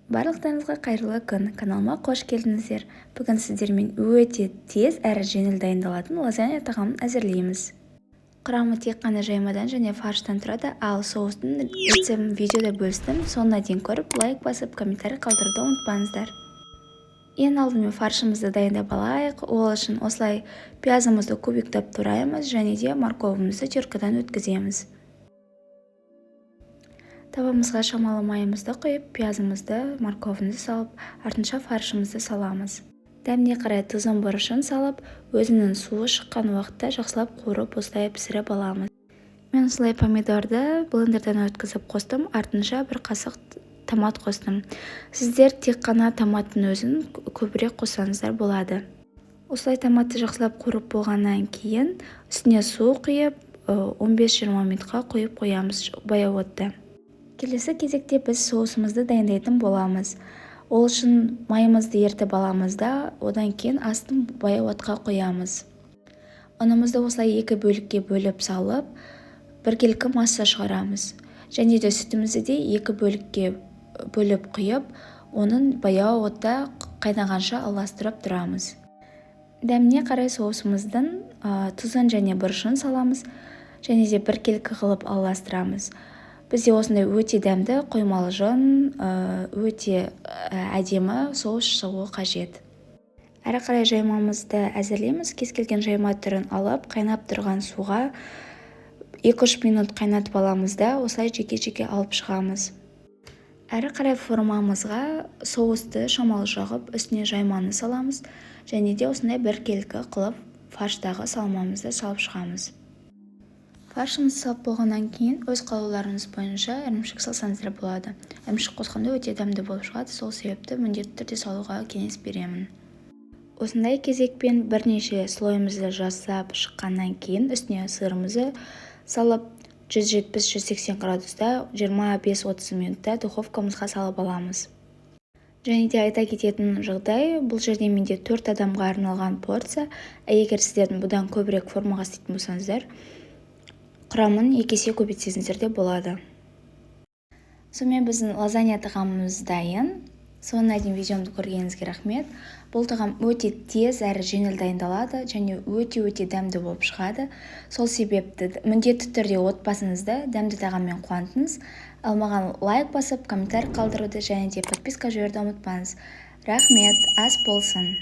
Барлықтарыңызға қайырлы күн! Каналыма қош келдіңіздер! Бүгін сіздермен өте тез әрі жеңіл дайындалатын лазанья тағамын әзірлейміз. Құрамы тек қана жаймадан және фарштан тұрады, ал соустың рецептін видеода бөлістім. Соңына дейін көріп, лайк басып, комментарий қалдыруды ұмытпаңыздар. Ең алдымен фаршымызды дайындап алайық. Ол үшін осылай пиязымызды кубиктап тураймыз және де морковымызды теркадан өткіземіз. Табамызға шамалы майымызды құйып, пиязымызды, морковымызды салып, артынша фаршымызды саламыз. Дәміне қарай тұзын, бұрышын салып, өзінің суы шыққан уақытта жақсылап қуырып, осылай пісіріп аламыз. Мен осылай помидорды блендерден өткізіп қостым, артынша бір қасық томат қостым. Сіздер тек қана томаттың өзін көбірек қоссаңыздар болады. Осылай томатты жақсылап қуырып болғаннан кейін үстіне су құйып, 15-20 минутқа қойып қоямыз баяу отта. Келесі кезекте біз соусымызды дайындайтын боламыз. Ол үшін майымызды ерітіп аламыз да, одан кейін астын баяу отқа қоямыз. Ұнымызды осылай екі бөлікке бөліп салып, біркелкі масса шығарамыз. Және де сүтімізді де екі бөлікке бөліп құйып, оның баяу отта қайнағанша араластырып тұрамыз. Дәміне қарай соусымыздың тұзын және бұрышын саламыз және де біркелкі қылып араластырамыз. Бізде осындай өте дәмді, қоймалжың, өте әдемі соус шығуы қажет. Әрі қарай жаймамызды әзірлейміз. Кез келген жайма түрін алып, қайнап тұрған суға 2-3 минут қайнатып аламыз да, осылай жеке-жеке алып шығамыз. Әрі қарай формамызға соусты шамалы жағып, үстіне жайманы саламыз және де осындай біркелкі қылып фарштағы салмамызды салып шығамыз. Фаршымызды салып болғаннан кейін өз қалауларыңыз бойынша ірімшік салсаңыздар болады. Ірімшік қосқанда өте дәмді болып шығады, сол себепті міндетті түрде салуға кеңес беремін. Осындай кезекпен бірнеше слойымызды жасап шыққаннан кейін үстіне сырымызды салып, 170-180 градуста 25-30 минутта духовкамызға салып аламыз. Және де айта кететін жағдай, бұл жерде менде 4 адамға арналған порция. Егер сіздердің бұдан көбірек формаға істейтін болсаңыздар, құрамын 2 есе көбейтсеңіздер де болады. Сонымен, біздің лазанья тағамымыз дайын. Соңына дейін видеомды көргеніңізге рахмет. Бұл тағам өте тез әрі жеңіл дайындалады және өте-өте дәмді болып шығады. Сол себепті міндетті түрде отбасыңызды дәмді тағаммен қуантыңыз. Ал маған лайк басып, комментарий қалдыруды және де подписка жіберуді ұмытпаңыз. Рахмет, ас болсын!